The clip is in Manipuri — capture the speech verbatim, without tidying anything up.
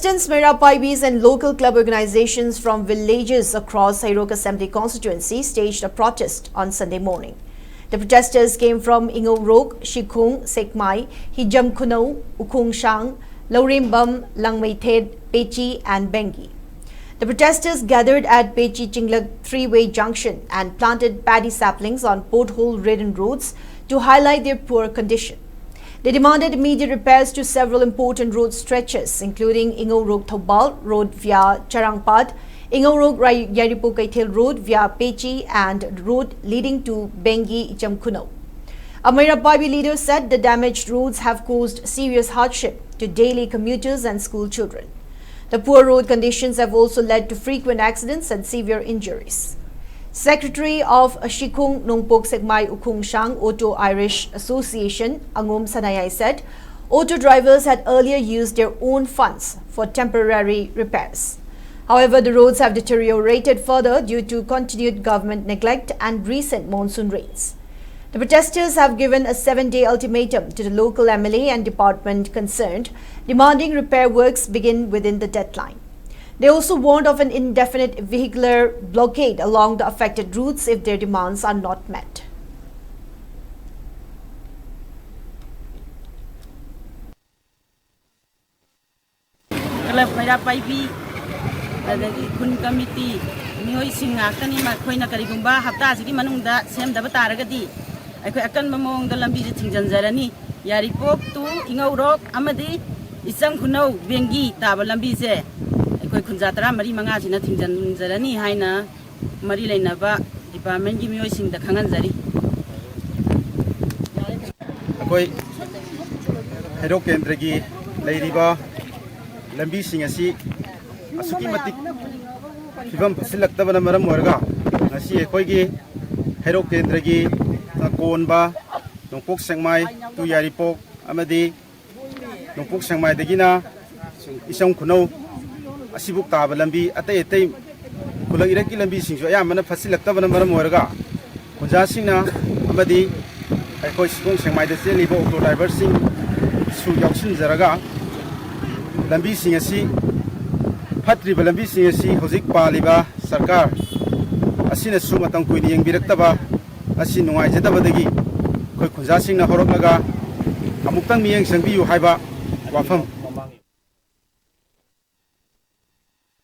Residents, Meira Paibis and local club organizations from villages across Heirok Assembly Constituency staged a protest on Sunday morning. The protesters came from Ingaurok, Shikhung, Sekmai, Hijam Khunou, Ukhung Shang, Laurimbam, Langmeithet, Pechi and Bengi. The protesters gathered at Pechi Chinglak three-way junction and planted paddy saplings on pothole-ridden roads to highlight their poor condition. They demanded immediate repairs to several important road stretches, including Ingaurok Thoubal Road via Charangpat, Ingaurok Rai-, Yairipok Keithel Road via Pechi, and road leading to Bengi Ichamkhuno. A Meira Paibi leader said the damaged roads have caused serious hardship to daily commuters and school children. The poor road conditions have also led to frequent accidents and severe injuries. Secretary of Shikhung Nongpok Sekmai Ukhung Shang Auto Irish Association, Angom Sanayai, said auto drivers had earlier used their own funds for temporary repairs. However, the roads have deteriorated further due to continued government neglect and recent monsoon rains. The protesters have given a seven-day ultimatum to the local M L A and department concerned, demanding repair works begin within the deadline. They also warned of an indefinite vehicular blockade along the affected routes if their demands are not met. Club Meira Paibi, ꯑꯗꯒꯤ ꯈꯨꯟ ꯀꯃꯤꯇꯤ ꯃꯤꯑꯣꯏꯁꯤꯡ ꯉꯥꯛꯇꯅꯤ꯫ ꯃꯈꯣꯏꯅ ꯀꯔꯤꯒꯨꯝꯕ ꯍꯞꯇꯥꯁꯤꯒꯤ ꯃꯅꯨꯡꯗ ꯁꯦꯝꯗꯕ ꯇꯥꯔꯒꯗꯤ ꯑꯩꯈꯣꯏ ꯑꯀꯟꯕ ꯃꯑꯣꯡꯗ ꯂꯝꯕꯤꯁꯦ ꯊꯤꯡꯖꯤꯟꯖꯔꯅꯤ꯫ ꯌꯥꯏꯔꯤꯄꯣꯛ to ꯏꯉꯧꯔꯣꯛ ꯑꯃꯗꯤ ꯏꯆꯝ ꯈꯨꯅꯧ ꯕꯦꯡꯒꯤ ꯇꯥꯕ ꯂꯝꯕꯤꯁꯦ ꯑꯩꯈꯣꯏ ꯈꯨꯟꯖꯥ ꯇꯔꯥꯃꯔꯤ ꯃꯉꯥꯁꯤꯅ ꯊꯤꯡꯖꯤꯟꯖꯔꯅꯤ ꯍꯥꯏꯅ ꯃꯔꯤ ꯂꯩꯅꯕ ꯗꯤꯄꯥꯔꯠꯃꯦꯟꯒꯤ ꯃꯤꯑꯣꯏꯁꯤꯡꯗ ꯈꯪꯍꯟꯖꯔꯤ꯫ ꯑꯩꯈꯣꯏ ꯍꯩꯔꯣꯛ ꯀꯦꯟꯗ꯭ꯔꯒꯤ ꯂꯩꯔꯤꯕ ꯂꯝꯕꯤꯁꯤꯡ ꯑꯁꯤ ꯑꯁꯨꯛꯀꯤ ꯃꯇꯤꯛ ꯐꯤꯕꯝ ꯐꯠꯁꯤꯜꯂꯛꯇꯕꯅ ꯃꯔꯝ ꯑꯣꯏꯔꯒ ꯉꯁꯤ ꯑꯩꯈꯣꯏꯒꯤ ꯍꯩꯔꯣꯛ ꯀꯦꯟꯗ꯭ꯔꯒꯤ ꯀꯣꯟꯕ ꯅꯣꯡꯄꯣꯛ ꯁꯦꯛꯃꯥꯏ to ꯌꯥꯏꯔꯤꯄꯣꯛ ꯑꯃꯗꯤ ꯅꯣꯡꯄꯣꯛ ꯁꯦꯛꯃꯥꯏꯗꯒꯤꯅ ꯏꯆꯝ ꯈꯨꯅꯧ ꯑꯁꯤꯕꯨꯛ ꯇꯥꯕ ꯂꯝꯕꯤ ꯑꯇꯩ ꯑꯇꯩ ꯈꯨꯜꯂꯛ ꯏꯔꯛꯀꯤ ꯂꯝꯕꯤꯁꯤꯡꯁꯨ ꯑꯌꯥꯝꯕꯅ ꯐꯠꯁꯤꯜꯂꯛꯇꯕꯅ ꯃꯔꯝ ꯑꯣꯏꯔꯒ ꯈꯨꯟꯖꯥꯁꯤꯡꯅ ꯑꯃꯗꯤ ꯑꯩꯈꯣꯏ ꯁꯤꯈꯣꯡ ꯁꯦꯛꯃꯥꯏꯗ ꯆꯦꯜꯂꯤꯕ ꯑꯣꯇꯣ ꯗ꯭ꯔꯥꯏꯚꯔꯁꯤꯡꯁꯨ ꯌꯥꯎꯁꯤꯟꯖꯔꯒ ꯂꯝꯕꯤꯁꯤꯡ ꯑꯁꯤ, ꯐꯠꯇ꯭ꯔꯤꯕ ꯂꯝꯕꯤꯁꯤꯡ ꯑꯁꯤ ꯍꯧꯖꯤꯛ ꯄꯥꯜꯂꯤꯕ ꯁꯔꯀꯥꯔ ꯑꯁꯤꯅꯁꯨ ꯃꯇꯝ ꯀꯨꯏꯅ ꯌꯦꯡꯕꯤꯔꯛꯇꯕ ꯑꯁꯤ ꯅꯨꯡꯉꯥꯏꯖꯗꯕꯗꯒꯤ ꯑꯩꯈꯣꯏ ꯈꯨꯟꯖꯥꯁꯤꯡꯅ ꯍꯧꯔꯛꯂꯒ ꯑꯃꯨꯛꯇꯪ ꯃꯤꯠꯌꯦꯡ ꯆꯪꯕꯤꯌꯨ ꯍꯥꯏꯕ ꯋꯥꯐꯝ